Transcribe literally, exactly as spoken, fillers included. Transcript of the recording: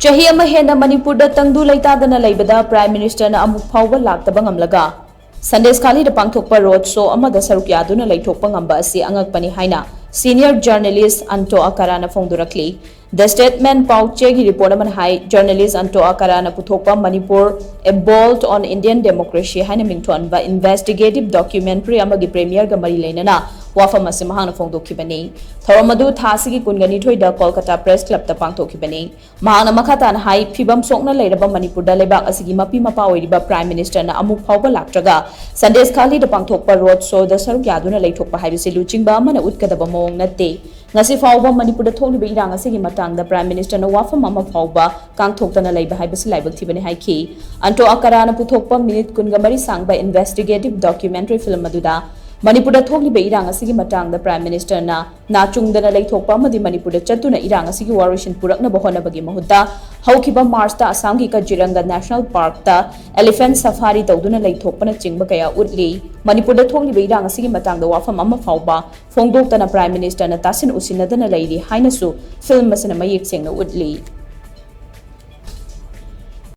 ꯆꯍꯤ ꯑꯃ ꯍꯦꯟꯅ ꯃꯅꯤꯄꯨꯔꯗ ꯇꯪꯗꯨ ꯂꯩꯇꯥꯗꯅ ꯂꯩꯕꯗ Prime Ministerꯅ ꯑꯃꯨꯛ ꯐꯥꯎꯕ ꯂꯥꯛꯇꯕ ꯉꯝꯂꯒ ꯁꯟꯗꯦꯁ ꯈꯥꯂꯤꯗ ꯄꯥꯡꯊꯣꯛꯄ road show ꯑꯃꯗ ꯁꯔꯨꯛ ꯌꯥꯗꯨꯅ ꯂꯩꯊꯣꯛꯄ ꯉꯝꯕ ꯑꯁꯤ ꯑꯉꯛꯄꯅꯤ ꯍꯥꯏꯅ senior journalist Anto Akaraꯅ ꯐꯣꯡꯗꯣꯔꯛꯂꯤ꯫ The Statesman ꯄꯥꯎ ꯆꯦꯒꯤ report ꯑꯃꯅ ꯍꯥꯏ, journalist Anto Akaraꯅ ꯄꯨꯊꯣꯛꯄ Manipur: A Bolt on Indian Democracy ꯍꯥꯏꯅ ꯃꯤꯡꯊꯣꯟꯕ investigative documentary ꯑꯃꯒꯤ premiereꯒ ꯃꯔꯤ ꯂꯩꯅꯅ ꯋꯥꯐꯝ ꯑꯁꯤ ꯃꯍꯥꯛꯅ ꯐꯣꯡꯗꯣꯛꯈꯤꯕꯅꯤ꯫ ꯊꯧꯔꯝ ꯑꯗꯨ ꯊꯥ ꯑꯁꯤꯒꯤ ꯀꯨꯟꯒꯅꯤꯊꯣꯏꯗ ꯀꯣꯜꯀꯇꯥ Press Clubꯇ ꯄꯥꯡꯊꯣꯛꯈꯤꯕꯅꯤ꯫ ꯃꯍꯥꯛꯅ ꯃꯈꯥ ꯇꯥꯅ ꯍꯥꯏ, ꯐꯤꯕꯝ ꯁꯣꯛꯅ ꯂꯩꯔꯕ ꯃꯅꯤꯄꯨꯔꯗ ꯂꯩꯕꯥꯛ ꯑꯁꯤꯒꯤ ꯃꯄꯤ ꯃꯄꯥ ꯑꯣꯏꯔꯤꯕ Prime Ministerꯅ ꯑꯃꯨꯛ ꯐꯥꯎꯕ ꯂꯥꯛꯇ꯭ꯔꯒ ꯁꯟꯗꯦꯁ ꯈꯥꯂꯤꯗ ꯄꯥꯡꯊꯣꯛꯄ road showꯗ ꯁꯔꯨꯛ ꯌꯥꯗꯨꯅ ꯂꯩꯊꯣꯛꯄ ꯍꯥꯏꯕꯁꯤ ꯂꯨꯆꯤꯡꯕ ꯑꯃꯅ ꯎꯠꯀꯗꯕ ꯃꯑꯣꯡ ꯅꯠꯇꯦ꯫ ꯉꯁꯤ ꯐꯥꯎꯕ ꯃꯅꯤꯄꯨꯔꯗ ꯊꯣꯛꯂꯤꯕ ꯏꯔꯥꯡ ꯑꯁꯤꯒꯤ ꯃꯇꯥꯡꯗ Prime Ministerꯅ ꯋꯥꯐꯝ ꯑꯃ ꯐꯥꯎꯕ ꯀꯥꯡꯊꯣꯛꯇꯅ ꯂꯩꯕ ꯍꯥꯏꯕꯁꯤ ꯂꯥꯏꯕꯛ ꯊꯤꯕꯅꯤ ꯍꯥꯏꯈꯤ꯫ Anto Akaraꯅ ꯄꯨꯊꯣꯛꯄ minute ꯀꯨꯟꯒꯃꯔꯤ ꯁꯥꯡꯕ investigative documentary film ꯑꯗꯨꯗ ꯃꯅꯤꯄꯨꯔꯗ ꯊꯣꯛꯂꯤꯕ ꯏꯔꯥꯡ ꯑꯁꯤꯒꯤ ꯃꯇꯥꯡꯗ Prime Ministerꯅ ꯅꯥꯆꯨꯡꯗꯅ ꯂꯩꯊꯣꯛꯄ ꯑꯃꯗꯤ ꯃꯅꯤꯄꯨꯔꯗ ꯆꯠꯇꯨꯅ ꯏꯔꯥꯡ ꯑꯁꯤꯒꯤ ꯋꯥꯔꯣꯏꯁꯤꯟ ꯄꯨꯔꯛꯅꯕ ꯍꯣꯠꯅꯕꯒꯤ ꯃꯍꯨꯠꯇ ꯍꯧꯈꯤꯕ Marchꯇ ꯑꯁꯥꯝꯒꯤ ꯀꯖꯤꯔꯪꯒ National Parkꯇ elephant safari ꯇꯧꯗꯨꯅ ꯂꯩꯊꯣꯛꯄꯅꯆꯤꯡꯕ ꯀꯌꯥ ꯎꯠꯂꯤ꯫ ꯃꯅꯤꯄꯨꯔꯗ ꯊꯣꯛꯂꯤꯕ ꯏꯔꯥꯡ ꯑꯁꯤꯒꯤ ꯃꯇꯥꯡꯗ ꯋꯥꯐꯝ ꯑꯃ ꯐꯥꯎꯕ ꯐꯣꯡꯗꯣꯛꯇꯅ Prime Ministerꯅ ꯇꯥꯁꯤꯟ ꯎꯁꯤꯟꯅꯗꯅ ꯂꯩꯔꯤ ꯍꯥꯏꯅꯁꯨ film ꯑꯁꯤꯅ ꯃꯌꯦꯛ ꯁꯦꯡꯅ ꯎꯠꯂꯤ꯫